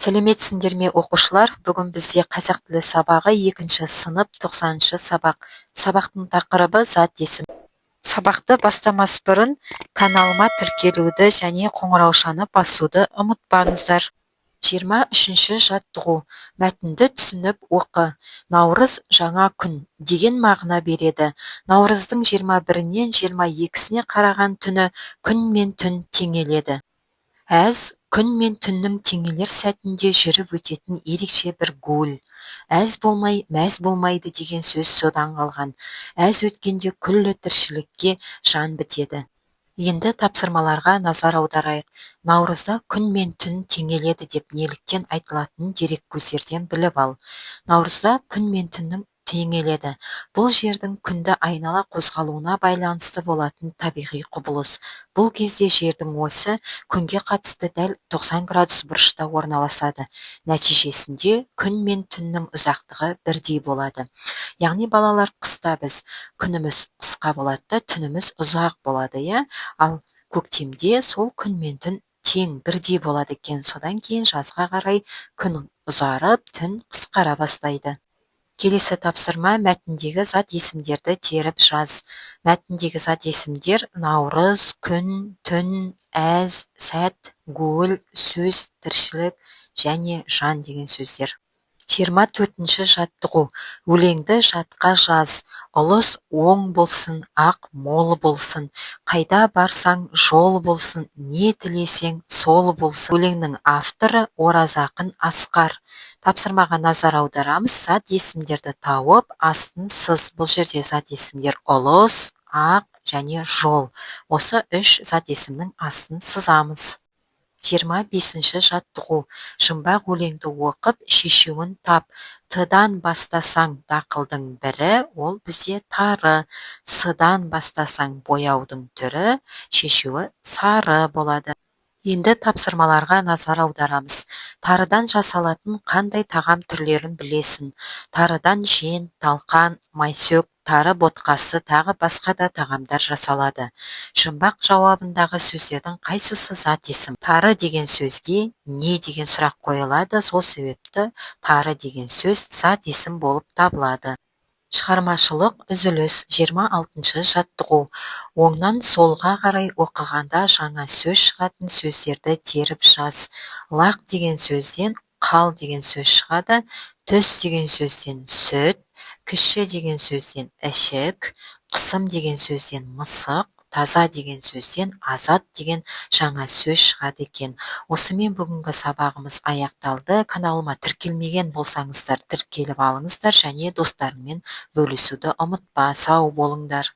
Сәлеметсіңдер ме, оқушылар! Бүгін бізде қазақ тілі сабағы, екінші сынып, 90-сабақ. Сабақтың тақырыбы: зат есім. Сабақты бастамас бұрын каналыма тіркелуді және қоңыраушаны басуды ұмытпаңыздар. 23-жаттығу. Мәтінді түсініп оқы. Наурыз – жаңа күн деген мағына береді. Наурыздың 21-інен 22-сіне қараған түні күн мен түн теңеледі. Әз – күн мен түннің теңелер сәтінде жүріп өтетін ерекше бір гуіл. Әз болмай, мәз болмайды деген сөз содан қалған. Әз өткенде күллі тіршілікке жан бітеді. Енді тапсырмаларға назар аударайық. Наурызда күн мен түн теңеледі деп неліктен айтылатынын дереккөздерден біліп ал. Наурызда күн мен түннің теңеледі. Бұл жердің күнді айнала қозғалуына байланысты болатын табиғи құбылыс. Бұл кезде жердің осі күнге қатысты дәл 90 градус бұрышта орналасады. Нәтижесінде күн мен түннің ұзақтығы бірдей болады. Яғни, балалар, қыста біз күніміз қысқа болады да, түніміз ұзақ болады, иә. Ал көктемде сол күн мен түн тең, бірдей болады екен. Содан кейін жазға қарай күн ұзарып, түн қысқара бастайды. Келесі тапсырма: мәтіндегі зат есімдерді теріп жаз. Мәтіндегі зат есімдер: наурыз, күн, түн, әз, сәт, гуіл, сөз, тіршілік және жан деген сөздер. 24-жаттығу. Өлеңді жатқа жаз. Ұлыс оң болсын, ақ мол болсын, қайда барсаң, жол болсын, не тілесең, сол болсын. Өлеңнің авторы – Ораз ақын Асқар. Тапсырмаға назар аударамыз. Зат есімдерді тауып, астын сыз. Бұл жерде зат есімдер: ұлыс, ақ және жол. Осы үш зат есімнің астын сызамыз. 25-жаттығу. Жұмбақ өлеңді оқып, шешуін тап. Т-дан бастасаң, дақылдың бірі, ол бізде тары. С-дан бастасаң, бояудың түрі, шешуі сары болады. Енді тапсырмаларға назар аударамыз. Тарыдан жасалатын қандай тағам түрлерін білесің? Тарыдан жент, талқан, майсөк, тары ботқасы, тағы басқа да тағамдар жасалады. Жұмбақ жауабындағы сөздердің қайсысы зат есім? Тары деген сөзге не деген сұрақ қойылады, сол себепті тары деген сөз зат есім болып табылады. Шығармашылық үзіліс. 26-жаттығу. Оңнан солға қарай оқығанда жаңа сөз шығатын сөздерді теріп жаз. Лақ деген сөзден қал деген сөз шығады, түс деген сөзден сүт, кіші деген сөзден ішік, қысым деген сөзден мысық, таза деген сөзден азат деген жаңа сөз шығады екен. Осымен бүгінгі сабағымыз аяқталды. Каналыма тіркелмеген болсаңыздар, тіркеліп алыңыздар және достарыңмен бөлісуді ұмытпа. Сау болыңдар!